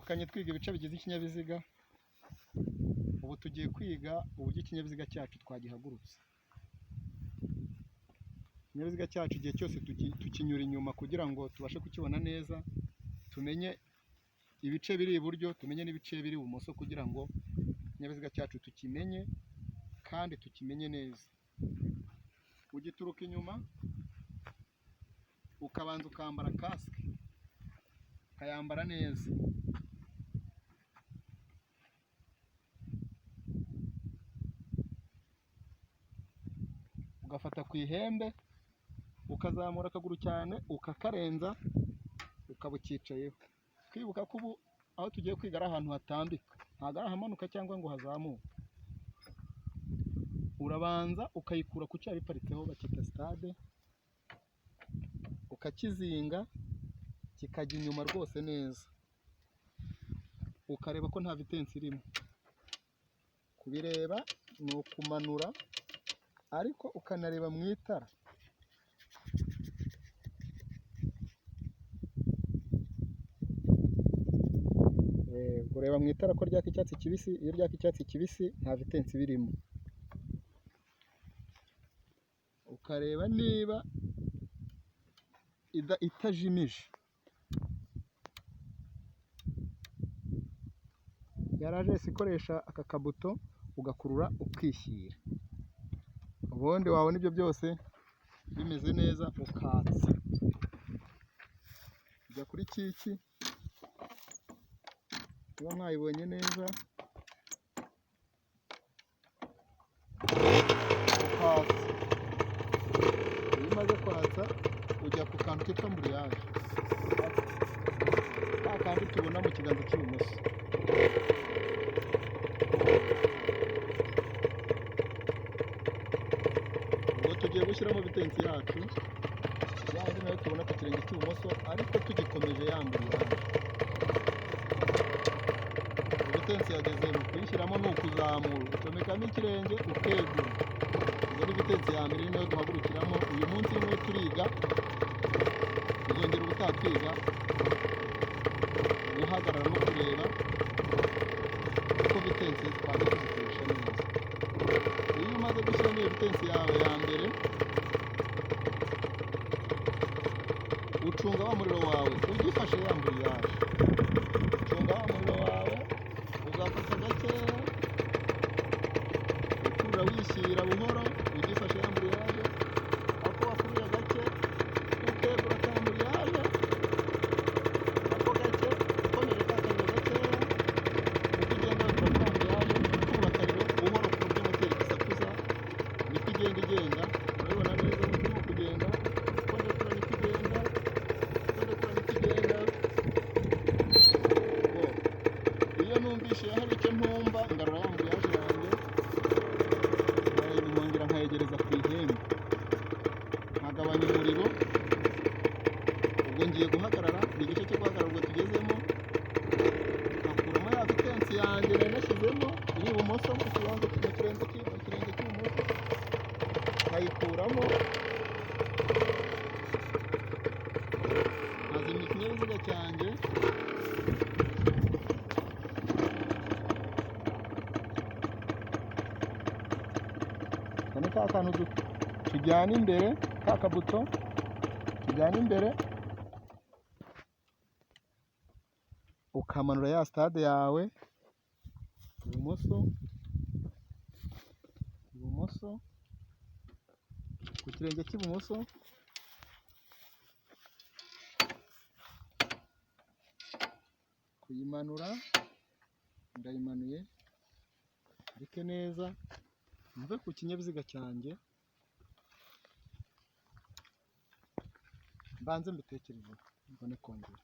Duherukanye twiga ibice bigize ikinyabiziga, ubu tugiye kwiga uburyo ikinyabiziga cyacu twagihagurutsa. Ikinyabiziga cyacu igihe cyose tukinyura inyuma kugira ngo tubashe kukibona neza, tumenye ibice biri iburyo, tumenye n'ibice biri ibumoso kugira ngo ikinyabiziga cyacu tukimenye kandi tukimenye neza. Ugituruka inyuma ukabanza ukambara kasike, ukayambara neza. Ugafata ku ihembe, ukazamura akaguru cyane, ukakarenza, ukaba ucyicayeho. Twibuka ko ubu aho tugiye kwiga ari ahantu hatambika, ntabwo ari ahamanuka cyangwa ngo hazamuke. Urabanza ukayikura ku cyari iparitseho bakita sitade, ukakizinga kikajya inyuma rwose neza, ukareba ko nta vitensi irimo. Kubireba ni ukumanura ariko ukanareba mu itara. Ureba mu itara ko ryaka icyatsi kibisi, iyo ryaka icyatsi kibisi nta vitensi birimo. Ukareba niba itajimije. Garaje ikoresha aka kabuto ugakurura ukishyira. Ubundi wabona ibyo byose bimeze neza ukatsa. Ujya kuri kiki, niba mwayibonye neza, ukatsa. Iyo umaze kwatsa ujya ku kantu kitwa amburiyaje, ka kandi tubona mu kiganza cy'ibumoso. Ubwo tugiye gushyiramo vitensi yacu, yandi nayo tubona ku kirenge cy'ibumoso ariko tugikomeje ya amburiyaje. Vitensi yagezemo, kuyishyiramo ni ukuzamura, ucomekamo ikirenge ukegura. Ubwo ni vitensi ya mbere niyo duhagurukiramo. Uyu munsi niwo turiga, tuzongera ubutaha twiga guhagarara no kureba uko vitensi twaje tuzikoresha neza. Iyo umaze gushyiramo iyo vitensi yawe ya mbere, ucunga wa muriro wawe ugifashe ya amburiyaje. Ucunga wa muriro wawe ugafata gakeya, ukurura wishyira buhoro ugifashe ya amburiyaje, ako wakuruye gake ukegura ka amburiyaje, ako gake ukomeje ka kariro gakeya, uko ugenda wegura kuri amburiyaje ukurura akariro buhoro ku buryo moteri idasakuza, niko igenda igenda. Urabibona neza niko irimo kugenda, uko ndekura niko igenda, uko ndekura niko igenda. Iyo numvise hari icyo ntumva, ngarura ya amburiyaje yanjye, nkongera nkayegereza ku ihembe, nkagabanya umuriro. Ubwo ngiye guhagarara, ni igice cyo guhagarara ubwo tugezemo, nkakuramo ya vitensi yanjye nari nashyizemo iri ibumoso mu kibanza mu kirenge cy'ibumoso, nkayikuramo, nkazimya ikinyabiziga cyanjye. Aka ni ka kantu tujyana imbere, ka kabuto tujyana imbere, ukamanura ya sitade yawe ibumoso, ibumoso, ku kirenge cy'ibumoso, kuyimanura, ndayimanuye ariko neza, mve ku kinyabiziga cyanjye, mbanze mbitekerezeho mbone kongera.